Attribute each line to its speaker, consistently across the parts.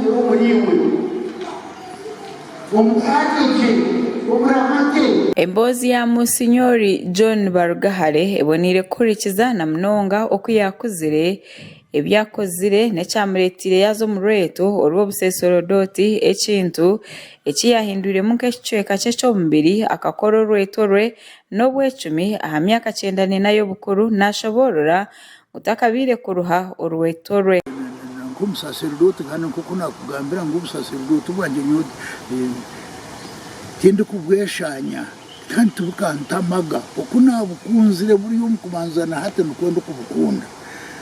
Speaker 1: omugyera omuriiwe, omutaate gye, omuramate.
Speaker 2: Emboozi ya Munsinyori John Barugahare eboneire kuhurikiza na munonga oku yaakuzire, ebi akozire n'ekyamureeteire yaaza omu rweto orw'obusesorodoti ekintu eki yaahindwiremu nk'ekicweka kye ky'omubiri akakora orweto rwe n'obwecumi aha myaka 94 y'obukuru naashoboorora ngu takabaire kuruha orweto rwe.
Speaker 1: Nk'omusaserdooti kandi nk'oku naakugambira ngu obusaserdooti bwangye nyowe tindikubweshaanya kandi tibukantamaga. Oku naabukunzire buri omu kubanza na hati nikwo ndikubukunda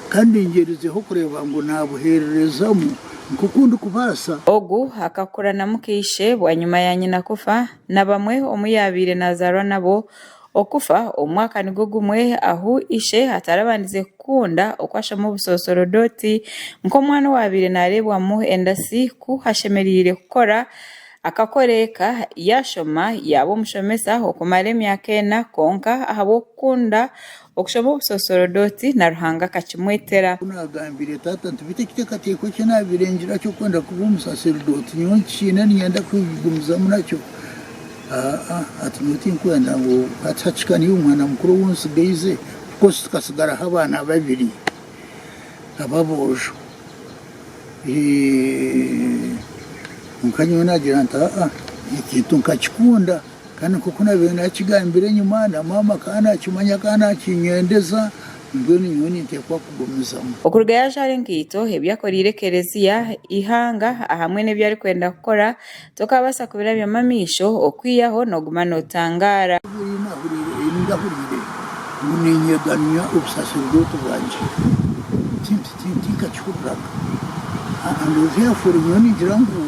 Speaker 1: kandi ngyerizeho kureeba ngu naabuheererezamu nk'oku ndikubaasa.
Speaker 2: Ogu akakura na muka ishe bwanyima ya nyina kufa na bamwe omu yaabaire naazaarwa nabo Okufa omu mwaka nigwo gumwe ahu ishe atarabandize kukunda oku ashoma obusoosorodooti nk'omwana owaabaire naareebwamu endasi ku ashemereire kukora akakora eka yaashoma yaaba omushomesa okumara emyaka ena kwonka ahabw'okukunda okushoma obusoosorodooti na Ruhanga akakimwetera.
Speaker 1: Ku naagambiire taata nti, Beitu ekiteekateeko eki naabaire ngira ky'okwenda kuba omusaserdooti nyowe nkikiine niinyenda kugumizamu nakyo. Aa, ati nyowe tinkwenda ngu hati hakika niiwe omwana mukuru ou ntsigaize, of course tukatsigaraho abaana babiri ab'aboojo. Kwonka nyowe naagira nti aa, ekintu nkakikunda kandi nk'oku naabaire naakigambire enyima na maama akaba naakimanya akaba naakinyendeza, mbwenu nyowe ninteekwa kugumizamu.
Speaker 2: Okuruga yaajwara enkaito, ebi akoreire ekereziya, eihanga ahamwe n'ebi arikwenda kukora Tokaabaasa kubirabyamu amaisho okwihaho nooguma nootangaara.
Speaker 1: Ei ndahuriire ngu niinyegamya obusaserdooti bwangye, tinkakihuriraga. Therefore nyowe ningira ngu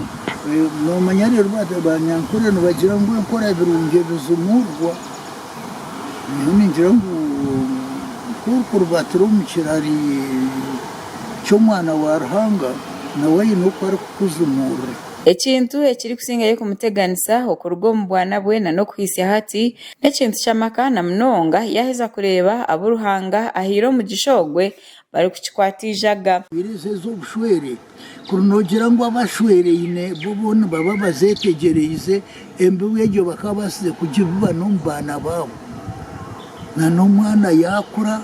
Speaker 1: noomanya reero Banyankore nibagira ngu enkora birungi ebizimuurwa, nyowe ningira ngu ku orikurubatira omu kirari ky'omwana wa Ruhanga, nawe aine oku arikukuzimuurira.
Speaker 2: Ekintu ekirikusingayo kumuteganisa okuruga omu bwana bwe na n'okuhitsya hati, n'ekintu ky'amaka na munonga yaaheza kureeba abu Ruhanga ahaire omugisha ogwe barikukikwata eijaga.
Speaker 1: Ezi ez'obushwere, kuri noogira ngu abashweraine bo bo nibaba bazeetegyereize, embibo egyo bakaabaasize kugibiba n'omu baana baabo. Na n'omwana yaakura.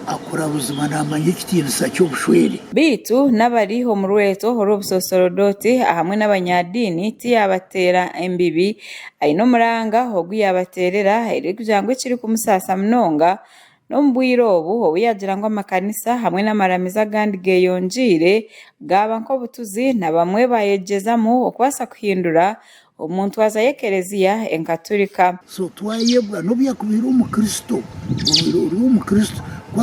Speaker 1: Akura buzima naamanya ekitiinisa ky'obushwere.
Speaker 2: Beitu n'abari omu rweto orw'obusoosorodooti ahamwe n'abanyadiini tiyaabateera embibi, aine omuranga ogu yaabateerera erikugira ngu ekirikumusaasa munonga n'omu bwire obu obu yaagira ngu amakanisa hamwe n'amaramizo agandi geeyongyeire gaaba nk'obutuzi na bamwe baayegyezamu okubaasa kuhindura Omu ntwaza y'Ekelezia Enkaturika.
Speaker 1: So twayebwa n'obu yakubaire omukristo, obaire ori omukristo ku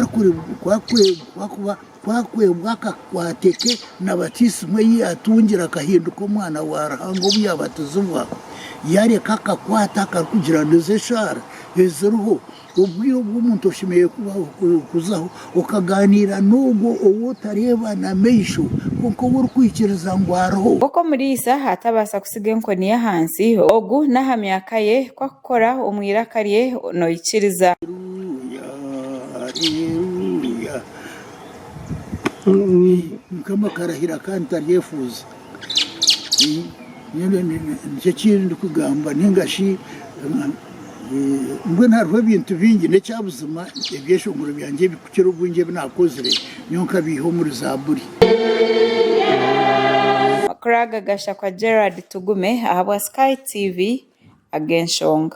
Speaker 1: arikuba akakwate ke na batiisimu ei yatungire akahinduka omwana wa Ruhanga obu yabatizibwa, yareka akakwate akarikugira ngu ezi eshaara eziriho Obwire obu omuntu oshemereire kuzaho okaganiira n'ogwo ou otareeba na maisho kwonka ou orikwikiriza ngu ariho.
Speaker 2: Nk'oku omuriisa atabaasa kutsiga enkoni ye ahansi, ogu n'aha myaka ye ku akukora omu iraka rye noikiriza.
Speaker 1: Aleluya, aleluya. Mukama akarahira kandi taryefuuza. Nikyo ekindi ndikugamba ninga shi mbwenu hariho ebintu bingi n'ekyabuzima ebyeshongoro byangye ebikukira obwingi ebi naakozire nyowe nkabiiha omuri Zaaburi.
Speaker 2: Amakuru aga gashakwa Gerald Tugume ahabwa Sky TV ag'enshonga.